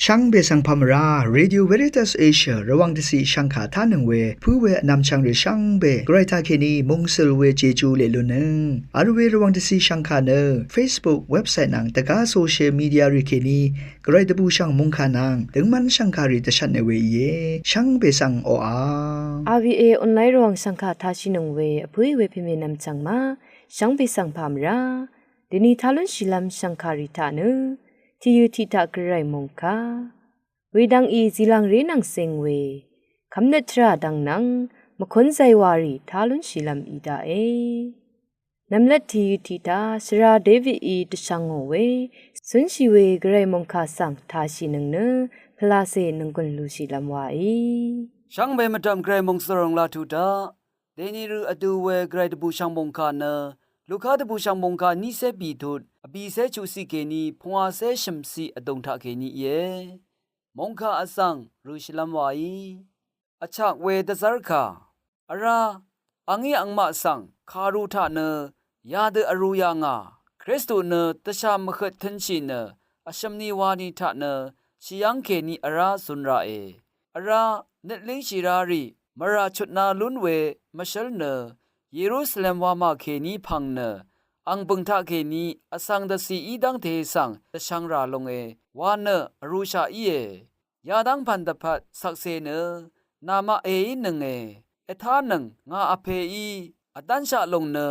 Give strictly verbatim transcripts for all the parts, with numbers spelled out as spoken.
Shvngbe svng pà mvrá, Radio Veritas Asia Rvwàng dvciq shvngkà tánøng we pǿ we vnvmchvng rì shvngbe Gvray taqkèní mungsøl we Jeju leq lunnøng vl we Rvwàng dvciq shvngkà nø Facebook, website nvng dvgá social media rì kèní Gvray dvbùshv̀ng mòngkà nvng døngmv́n shv̀ngkàrì dvshvtne we íe. Shvngbe svng oqà. R V A online Rvwàng shv̀ngkà tashìnøng we vpǿí we pèmènvm chv̀ng ma, shvngbe svng pà mvrá. Dèni tá lúnshìlv́m shv̀ngkàrì taq nø tìyø tiq taq Gvray mòngkà wedvng í zìlvngré nvng zing we kvmnøt tvrà dvng nvng mvkún zaywarì tá lúnshìlv́m í daqe. Nvmlat tìyø tiq taq shvra Davidí dvshvngò we cúnshì we Gvray mòngkà svng tashìnøng nø pvlacè nònggùn lushìlv́m waí. Shvngbe mvdv̀m Gvray mòngsvròng laq tuq taq. Dèni rø vdu we Gvray dvbùshv̀ng mòngkà nø Luka dvbùshv̀ng mòngkà nícé bìtut vbìcé chuqciq kèní pungwàcé shø̀mciq vdùng taqkèní íe. Mòngkà vsvng rø shìlv́m waí. Vchak we dvzv́rkà. Vrá, àngí angmaq svng kàru taq nø yadø vrū yà ngà. Kristu nø dvshà mvhøt tø̄nshì nø vshø̀m ni wa ni taq nø shì yv́ng kèní vrá zun raqe. Vrá, nøt língshì rarì mvrà chutna lún we mvshǿl nø Yerusalem wamà kèní pv̀ng nø ang bø̀ng taqkèní vsvng dvcì í dv́ngte svng dvshvng rà longe wa nø vrūshaq íe. Yadv́ng pv̀n dvpvt shvkse nø namaq èínønge. Ètánøng ngà vpèí vdv́nshaq lòng nø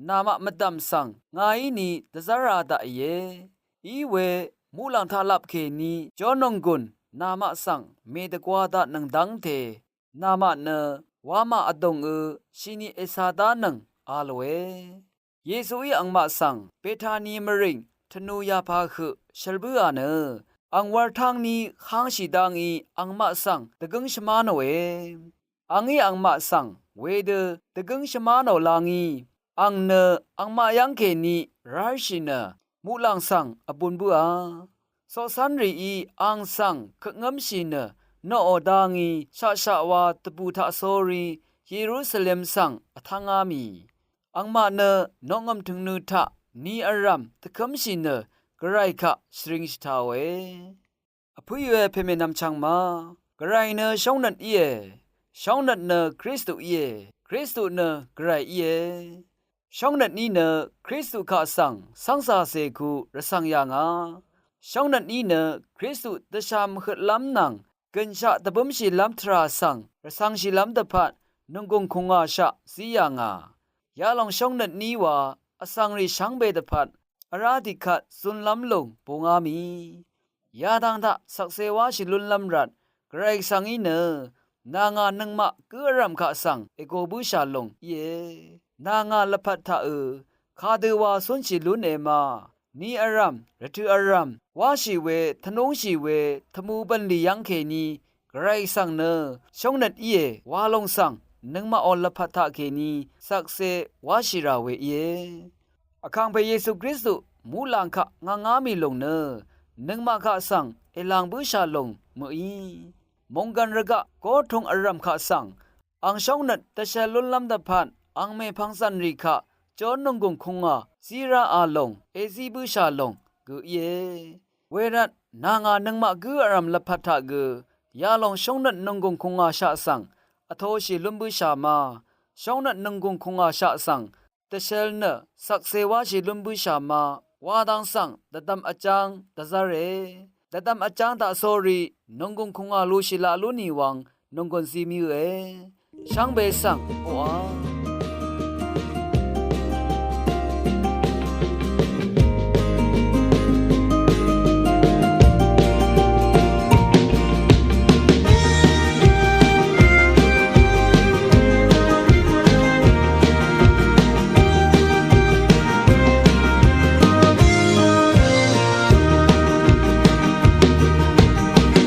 namaq mvdv̀m svng ngàí ni dvzv́ra daqìe. Iwe muqlàng taqlap kèní jórnònggùn namaq svng mèdvgwa datnøng dv́ngte namaq nø wamà vdòngø shini ècā dánøng a lòe. Yesuí angmaq svng Betani mvrìng tvnu yapā høq shvlbǿà nø ang wurtángní hángshì dá ngí angmaq svng dvgǿng shvmánòe. Angí angmaq svng wedø dvgǿng shvmánò lá ngí ang nø angmaq yv́ng kèní rárshì nø muqlàng svng vbūn bǿà. Coqcv́nrìí ang svng køkngǿmshì nø noqò dá ngí shaqshaq wa dvbù taqsórí Yerusalem svng vtv́ngá mì. Angmaq nø noqngø̀m tø̀ngnø taq ni vrv̀m dvkǿmshì nø Gvray kaq shvring shvtàòe. Vpǿí we pèmènvm chvng ma. Gvray nø shóngnøt íe. Shóngnøt nø Kristu íe. Kristu nø Gvray íe. Shóngnøt ní nø Kristu kaq svng cv́ngcàcè ku rvcv̀ng yà ngà. Shóngnøt ní nø Kristu dvshà mvhøtlv́m nvng gø̀nshaq dvbǿmshìlv́m tvrà svng rvcv̄ngshìlv́m dvpvt nònggùng kùngàshaq zí yà ngà. Yalòng shóngnøt ní wa vsvngrì shvngbe dvpvt vrá tiqkvt zunlv́m lùng bungá mì. Yadvng taq shvkse wáshì lúnlv́m rvt Gvray svng í nø nà ngà nøngmaq gǿ vrv̀m kaq svng ègo bǿshà lùng íe. Nà ngà lvpat taqø kadø wa cúnshì lúne ma. Ni vrv̀m, rvtø̀ vrv̀m wáshì we, tvnúngshì we, tvmu bv̀nlì yv́ng kèní Gvray svng nø shóngnøt íe wa lòng svng nøngmaqò lvpat taqkèní shvkse wáshì rà we íe. Vkàngpè Yesu Kristu muqlàng kaq ngvngá mì lùng nø nøngmaq kaq svng èlàng bǿshà lùng mø̀í. Mònggv̀n rvgaq gótung vrv̀m kaq svng ang shóngnøt dvshv̄l lúnlv́m dvpvt ang mèpvng zv̀nrì kaq jón nònggùng kùngà zí ráā lòng èzí bǿshà lòng gø íe. Wervt nà ngà nøngmaq gǿ vrv̀m lvpat taq gø yalòng shóngnøt nònggùng kùngàshaq svng vtoshì lún bǿshà ma. Shóngnøt nònggùng kùngàshaq svng dvshv̄l nø shvkse wáshì lún bǿshà ma. Wa dang svng dvdvm vjáng dvzv́re. Dvdvm vjáng taq sórí nònggùng kùngà lushì laq lú nì wvng nònggùn zí mìe. Shvngbe svng oqà.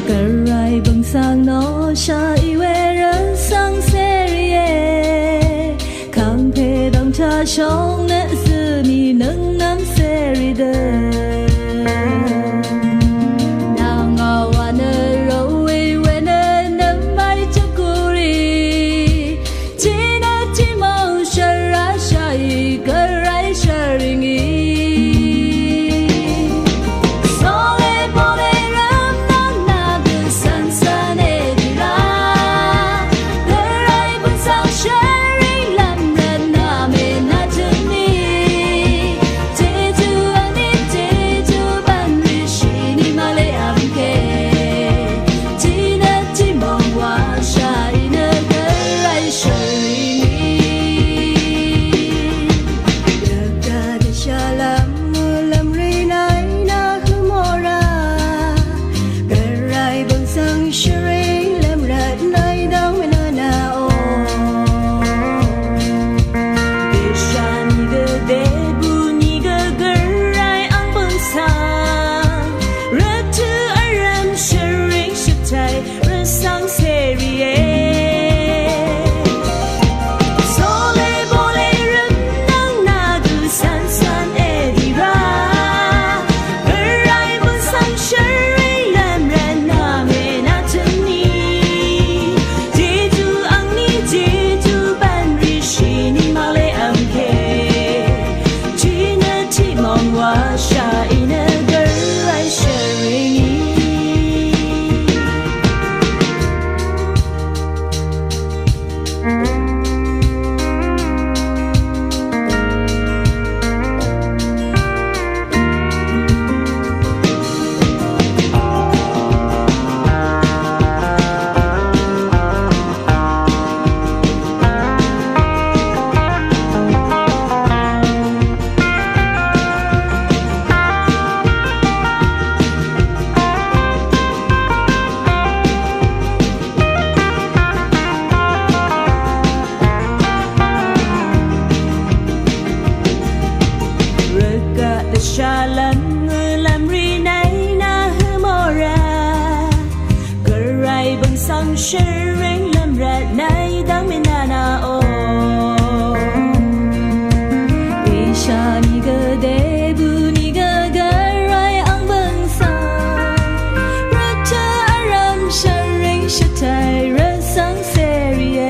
Gvray bø̀ng svng nò shaq í we rvn svng cèrìe. Kàngpè dv̀ngchá shóngnøt zø̀ mì nøng nvm cèrì dø. Nà ngà wa nø ròí we nø nvm mv́y chvkúrì. China chimang shara shai karai sharingi. Sole pole ram nang na Shvring lvmrat nai dang minana o. Isha ni gvde bu ni gvgarai ang bvngsa. Rvta aram shvring shvtai rvsang serie.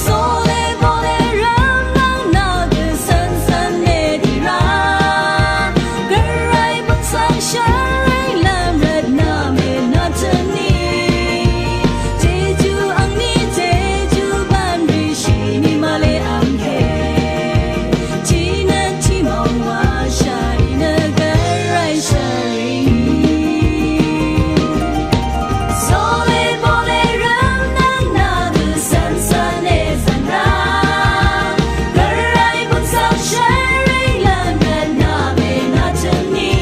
Sole bole ram nang na gvsan san ne dira. Gvray bvngsang shvray lam rat na me na tani. Jeju ang ni jeju ban ri shi ni male ang ke. Tina timong wa shari na gvray shari. Sole bole ram nang na gvsan san ne san ra. Gvray bvngsang shari lam rat na me na tani.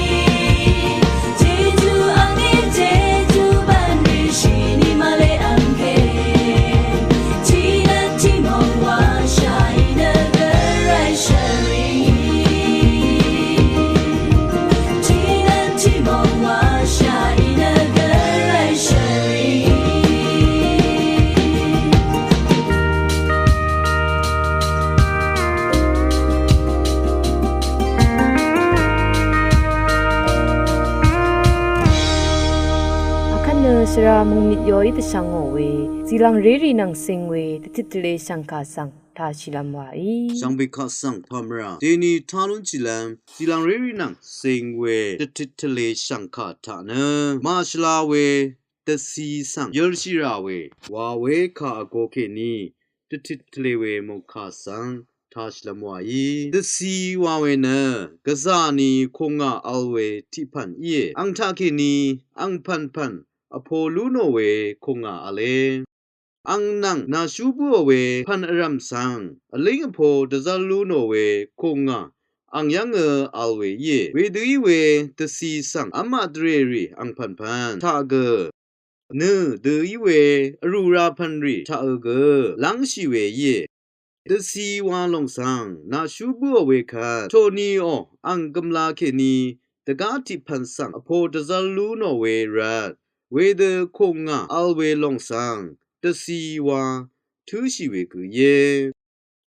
Jeju ang ni jeju ban ri shi ni male ang ke. Tina timong wa shari na gvray shari. Tina timong wa shari na gvray shari. Akvt nø shvra mungmit yoí dvshvngò we, zìlvng rérì nvng cing we, dvtit tvle shv̀ngkà svng tashìlvm wàí. Shvngbe kaq svng pamra, deni talún chìlvm, zìlvng rérì nvng cing we, dvtit tvle shv̀ngkà taq nø, màshvla we, dvci svng yølshì rà we, wa we kà vgo kèní, dvtit tvle we mòngkà svng tashìlvm wàí. Dvci wa we nø, gvzà ni kòngà vl we tiqpv̀n íe. Ang taqkèní, ang pv̀npv̀n, vpo lú nò we kòngà vle. Ang nvng nàshú bǿò we pv̀n vrv̀m svng, vlíng vpo dvzv́r lú nò we kòngà, ang yv́ngø vl we íe. Wedø í we dvci svng v́maq dvrèrì ang pv̀npv̀n taq gø. Nø dø í we vrù ra pv̀nrì taqø gø. Lv́ngshì we íe. Dvci wa lòng svng, nàshú bǿò we kvt. Toniò, ang gø̀mla kèní, dvgá tiqpv̀n svng, vpo dvzv́r lú nò we rvt. Wedø kòngà vl we lòng svng, dvci wa, tǿshì we gø íe.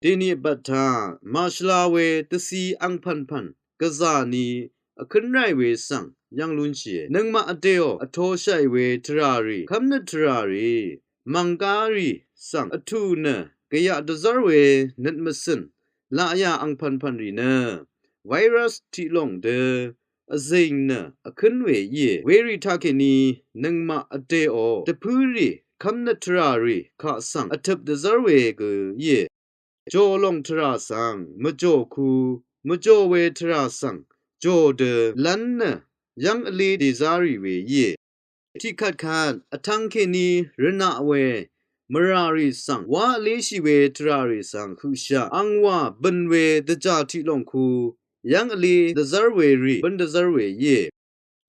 Deni vbat taq, màshvla we, dvci ang pv̀npv̀n, gvzà ni, vkǿn ráì we svng, yv́ng lúnshìe. Nøngmaq vdèò, vtōshàì we tvrà rì, kv́mnøt tvrà rì, mv̀nggá rì svng vtù nø gvyaq dvzv́r we nøt mvcø̀n laqyà angpv̀npv̀n rì nø virus tiqlòng dø vzìng nø vkǿn we íe. Werì taqkèní nøngmaq vdèò dvpǿ rì kv́mnøt tvrà rì kaq svng vtøp dvzv́r we gø íe. Jò lòng tvrà svng mvjòku, mvjò we tvrà svng jò dø lv́n nø yv́ng vlé dèzá rì we íe. Tiqkvtkvt vtvng kèní rvnaq we mvrà rì svng wá vléshì we tvrà rì svng høqshaq angwà bø̀n we dvjà tiqlòngku yv́ng vlé dvzv́r we rì bø̀n dvzv́r we íe.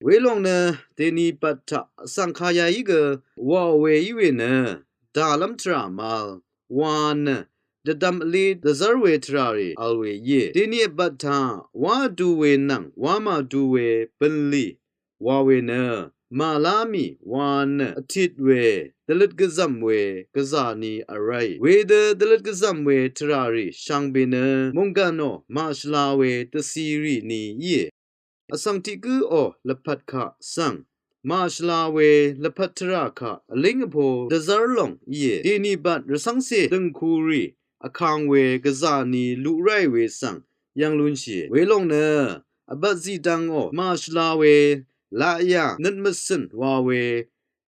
Welòng nø dèni bvt taq vsvng kayá í gø wàò we í we nø dàlv́m tvrà mvl wa nø dvdvm vlé dvzv́r we tvrà rì vl we íe. Dèni bvt taq wá vdu we nvng wá màdu we bø̀nlì wa we nø màlá mì wa nø vtit we dvløt gvzv̀m we gvzà ni vray. Wedø dvløt gvzv̀m we tvrà rì shvngbe nø mònggànò màshvla we dvci rì ni íe. Vsvng tiq gǿò lvpat kaq svng màshvla we lvpat tvrà kaq vlíng vpo dvzv́r lòng íe. Dèni bvt rvcv́ngcè dø̀ngku rì vkang we gvzà ni luq ráì we svng yv́ng lúnshìe. Welòng nø vbat zìdvngò màshvla we laqyà nøt mvcø̀n wa we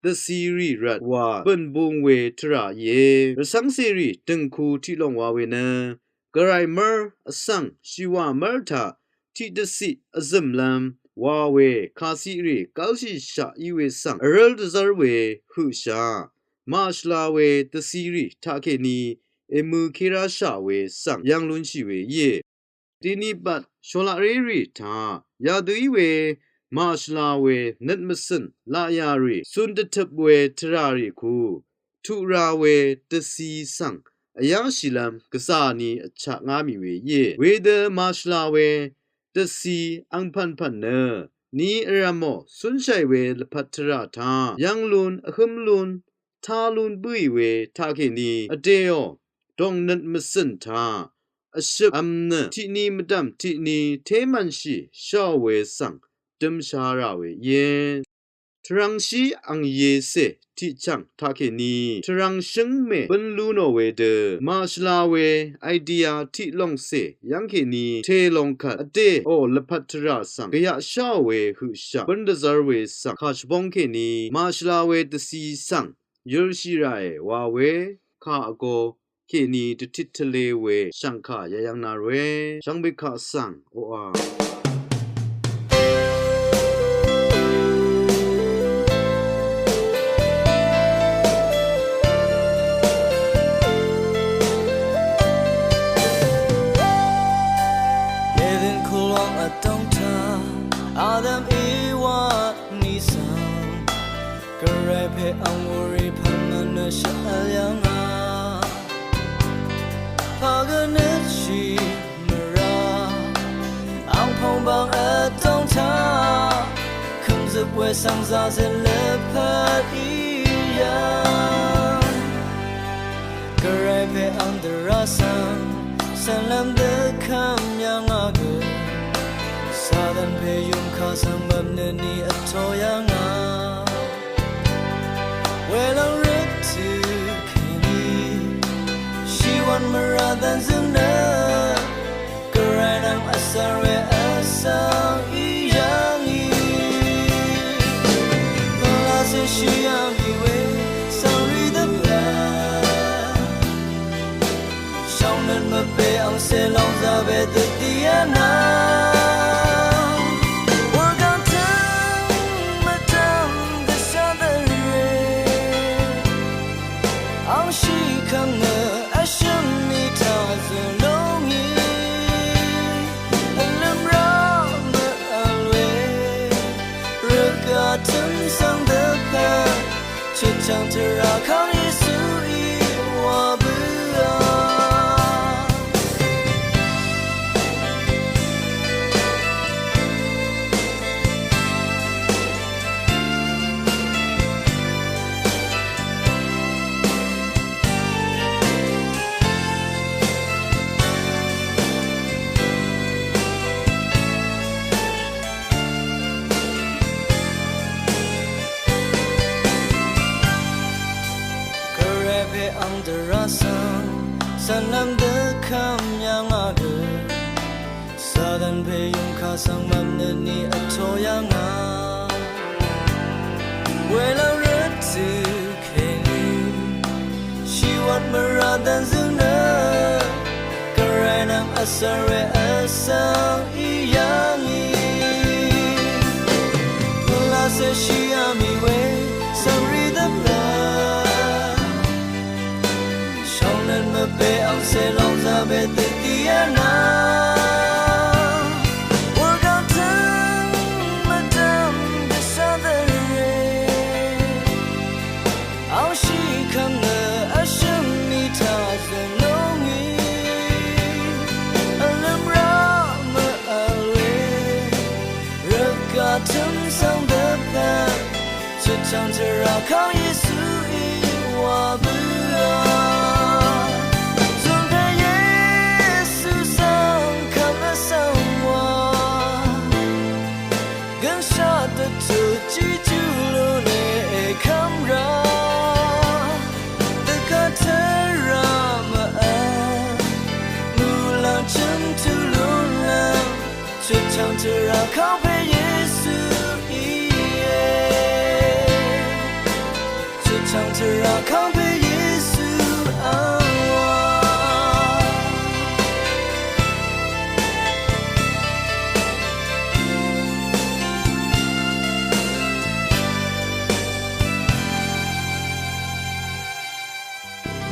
dvci rì rvt wa bø̀n bung we tvrà íe. Rvcv́ngcèrì dø̀ngku tiqlòng wa we nø gvray mv́r vsvng shìwà mv́r taq tiqdvciq vzø̀mlv́m wa we kàciqrì gv́lshìshaq í we svng vrǿl dvzv́r we høqshaq màshvla we dvci rì taqkèní èmø kèráshà we svng yv́ng lúnshì we íe. Dèni bvt shòlaqrérì taq yadø í we màshvla we nøt mvcø̀n laqyà rì cun dvtøp we tvrà rì ku tuq ra we dvci svng vyáshìlv́m gvzà ni vchaq ngá mì we íe. Wedø màshvla we dvci angpv̀npv̀n nø ni vrv̀mò cúnshàì we lvpat tvrà taq yv́ng lun vhǿm lun tá lún bǿì we taqkèní vdèò dòngnøt mvcø̀n taq vshøp vmnø tiqni mvdv̀m tiqni témv̀nshì sháò we svng dømsha rà we íe. Tvrvngshí ang yecè tiqchv̀ng taqkèní tvrvng shǿngmè bǿn lú nò we dø màshvla we aidia tiq lòngcè yv́ngkèní tè lòng kvt vdèò lvpat tvrà svng gvyaq sháò we høqshaq bǿn dvzv́r we svng kà shvbóng kèní màshvla we dvci svng yørshì ràe wa we kà vgō kèní dvtit tvlē we shv̀ngkà yayv́ng nár we shvngbè kaq svng oqà. Eden kulwang vtóng taq Adam Ewa ni svng Gvray pè ang wurì pv̀n mvnø shvl yv̀ngà. Pagvnøtshì mvrá ang pòngbang vtóng taq kø̀mzøp we svng zazøt lvpat í yv̀ng. Gvray pè ang dvrá svng cv̀nlv́m dvkvm yv̀ngà gø Satan pè yùngkà svng mvpnø ni vtō yv̀ngà. Welòng røt tø kèní shìwv̀n mvrà dv̀nzø̀ng nø Gvray nvng vsvr we vsvng í yv̀ngì. Pvlacè shìyà mì we svng rì dvpvt shvngnøt mvpè angcè lòng zaqwe dvdì yv̀nà. Wurgvng tø̀ng mvdv̀m dvshà dvrè angshì kv̀ng nø vshø̀m mì taq zø̀ng lúngì. Vlø̀m rá mvvl we rvgaq tø̀m svng dvpvt chøtchv̀ng tvrà kang Yesuí wa bǿà. Gvray pè ang dvrá svng cv̀nlv́m dvkvm yv̀ngà gø Satan pè yùngkà svng mvpnø ni vtō yv̀ngà. Welòng røt tø kèní shìwv̀n mvrà dv̀nzø̀ng nø Gvray nvng vsvr we vsvng í yv̀ngì. Pvlacè shìyà mì we svng rì dvpvt shvngnøt mvpè angcè lòng zaqwe dvdì yv̀nà. Wurgvng tø̀ng mvdv̀m dvshà dvrè angshì kv̀ng nø vshø̀m mì taq zø̀ng lúngì. Vlø̀m rá mvvl we rvgaq tø̀m svng dvpvt chøtchv̀ng tvrà kang Yesuí wa bǿà. Zùn pè Yesu svng kvt vsvng wa gøngshaq dvtut jejú lúne èkv́m rá dvgvt tvrà mvvl muqlàng chø̀m tut lúnlv́m chøtchv̀ng tvrà kangpè Yesu íe. Chøtchv̀ng tvrà kangpè Yesu angwà.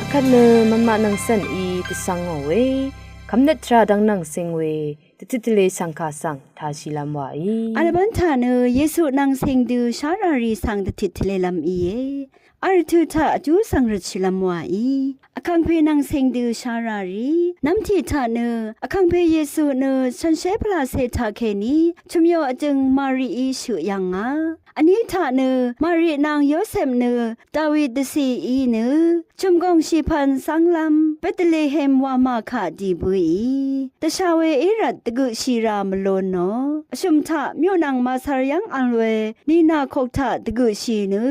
Akvt nø mvmaq nvng cv̀n í dvsvng ngò we kvmnøt tvrà dvng nvng cing we dvtit tvle shv̀ngkà svng tāshìlv́m wàí. Vlvbán taq nø Yesu nvng cing dø sháràrì svng dvtit tvlelv́m íe. V̄l tø taq vjú svng røtshìlv́m wàí. Vkàngpè nvng sèngdø sharà rì. Nv́m tiq taq nø, Vkàngpè Yesu nø, shànshér pvlacè taqkèní, chø̀myo vjø̀ng Marií shøq yv̀ngà. Vní taq nø, Mari nvng Yosep nø, Dawi dvcìí nø, chø̀mgòng shìpvn cv́nglv́m, Betlehem wamà kaq dì bǿì. Dvsha we í rvt dvgøqshì rà mvlon nò. Vshø̀m taq, myoq nvng màsvr yv́ng v̄l we, nìnà kok taq dvgøqshì nø.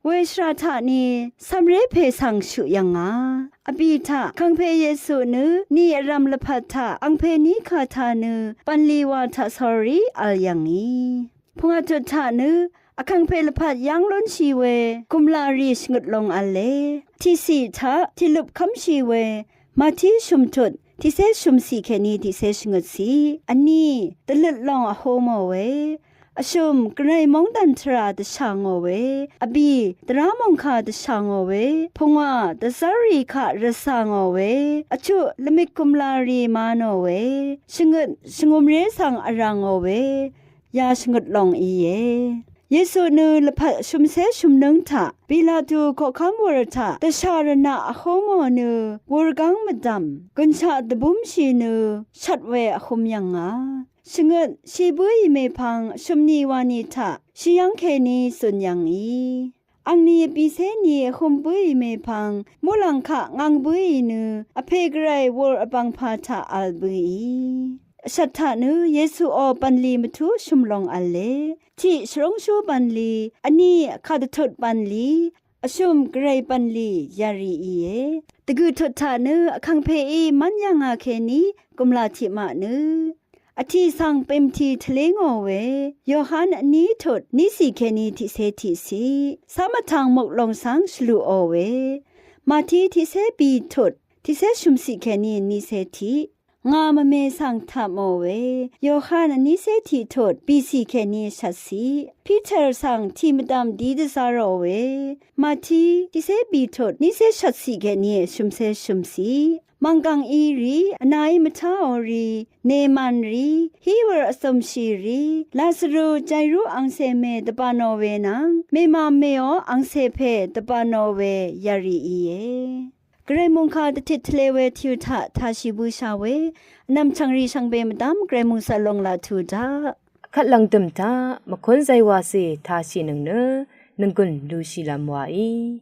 Weshvra taq ni, cv̀mré pè svng shøq yv̀ngà. Vbì taq, Vkàngpè Yesu nø, ni vrv̀m lvpat taq, angpè ní kà taq nø, bv̀nlì wa taq sórí v̄l yv̀ngì. Pungwà tut taq nø, Vkàngpè lvpat yv́ng lúnshì we, gùmlà rì shvngøt long v̄le. Tiqciq taq, tiqløp kv́mshì we, Mati shø̀mtut, tiqcé shø̀mciq kèní tiqcé shvngøtciq. Vní, dvløt lòng vhø̄ mò we. Vshø̀m, gvray móngdàn tvrà dvshà ngò we. Vbì, dvrá mòngkà dvshà ngò we. Pungwà, dvzv́rrì kaq rvcà ngò we. Vchuq, lvmik gùmlà rì ma nò we. Shvngøt, shvngø̀mré svng vrà ngò we. Ya shvngøt lòng íe. Yesu nø lvpat shø̀mcé shø̀mnǿng taq, Pilatu koqkv́m wur taq, dvshà rvnaq vhø̄ mò nø, wurgáng mvdv̀m, gønshaq dvbúmshì nø, shvt we vhø̄m yv̀ngà. Shvngøt, shì bǿì mèpvng, shø̀mni wani taq, shì yv́ng kèní zùn yv̀ngì. Angni vbìcé ni vhø̄m bǿì mèpvng, muqlàng kaq ngv̄ng bǿì nø, vpè gvray wur vbvngpā taq v̄l bǿì. Vshvt taq nø Yesuò bv̀nlì mvtú shø̀m long v̄le. Tiq shvrúngshú bv̀nlì, vní vkàdvtut bv̀nlì, vshø̀m gvray bv̀nlì yarì íe. Dvgø̀ tut taq nø Vkàngpèí mv́n yv̀ngà kèní gùmlà tiqmaq nø. Vtì svng bèmtì tvlé ngò we, Yohan vní tut, nícì kèní tiqcé tiqcì. Cám vtvng muk lòng svng shvlùò we. Màti tiqcé bì tut, tiqcé shø̀mcì kèní nícé tiq. Ngà mvme svng taq mò we, Yohan vnícé tiq tut, bìcì kèní shvtcì. Piter svng tì mvdv̀m dí dvzá rò we, Màti tiqcé bì tut, nícé shvtcì kèní shø̀mcé shø̀mcì. Mv̀nggv̀ng í rì, vnaí mvtáò rì, Neman rì, hí wur vzø̀mshì rì, Lazaru Jairu angcè mè dvbà nò we nvng, mèmà mèò angcè pè dvbà nò we yarì íe. Gvray mòngkà dvtit tvlē we tìu taq tāshì bǿshà we, vnvm chv̀ngrì shvngbe mvdv́m Gvray mòngsvt long laq tū daq. Kvt lv̀ngdø̀m taq, mvkún zaywacè tāshìnøng nø, nònggùn lúshìlv́m wàí.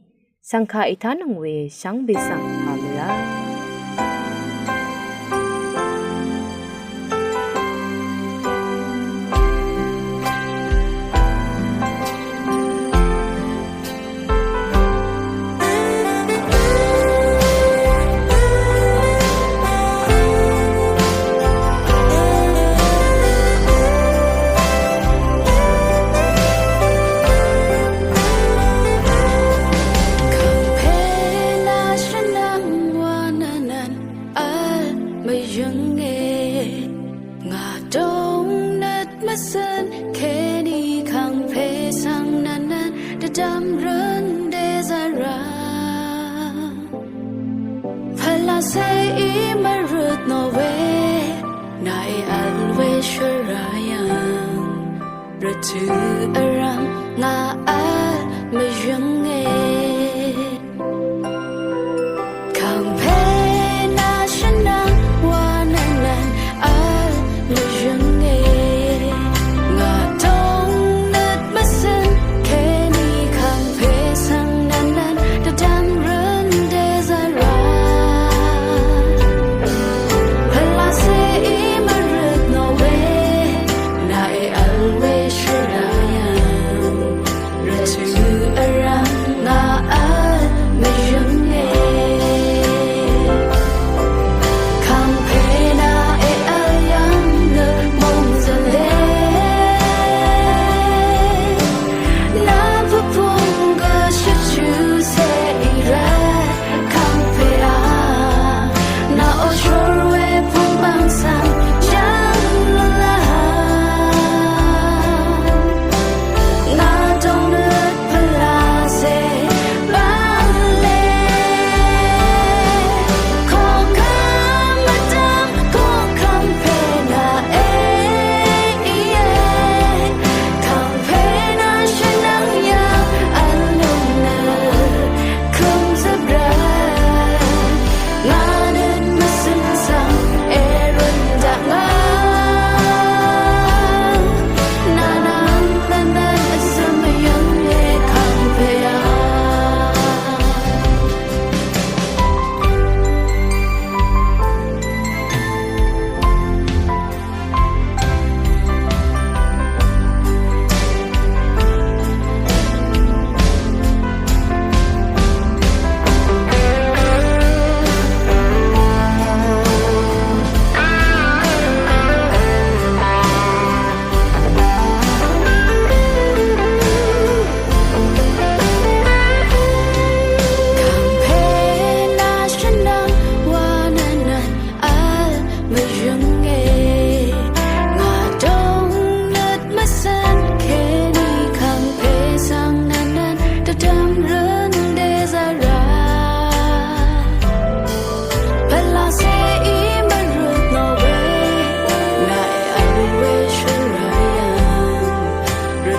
Shv̀ngkà ètánøng we shvngbe svng pà mø̀á. Kàngpè nà shvnvng wa nvnvn vl mvyǿnge. Ngà dóngnøt mvcøn kèní kàngpè svng nvnvn dvdvm røn dèzvra. Pvlacèí mvrøt nò we, nàí vl we shvra yv̀ng. Rvtø̀ vrv̀m ngà vl mvyǿnge. Kàngpè nà shvnvng wa nvnvn vl mvyǿnge. Ngà dóngnøt mvcøn kèní kàngpè svng nvnvn dvdvm røn dèzvra. Pvlacèí mvrøt nò we, nàí vl we shvra yv̀ng. Rvtø̀ vrv̀m ngà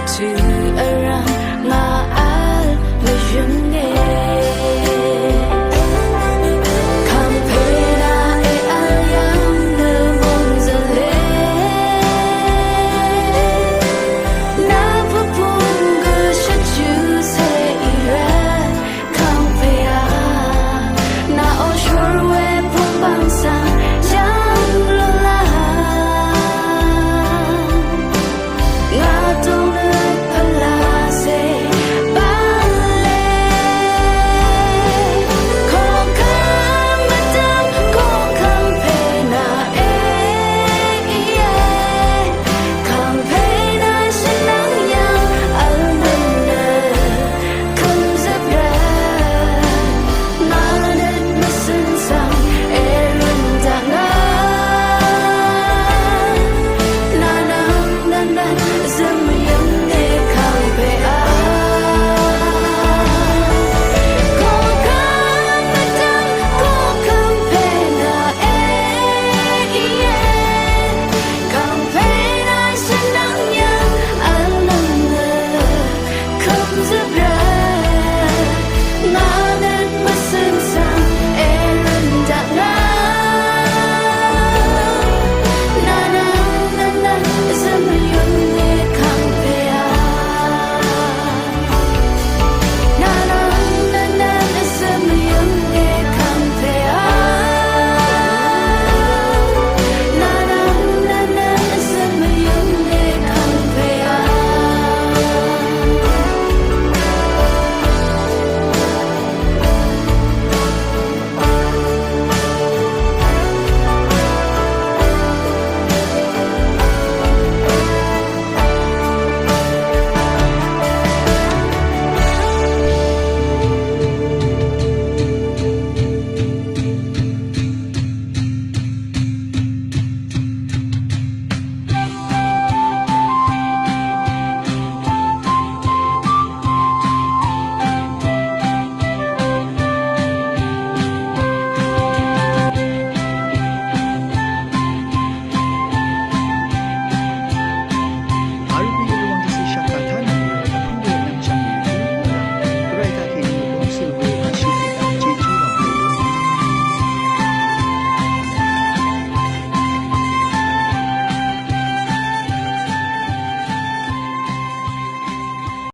Chø vrvng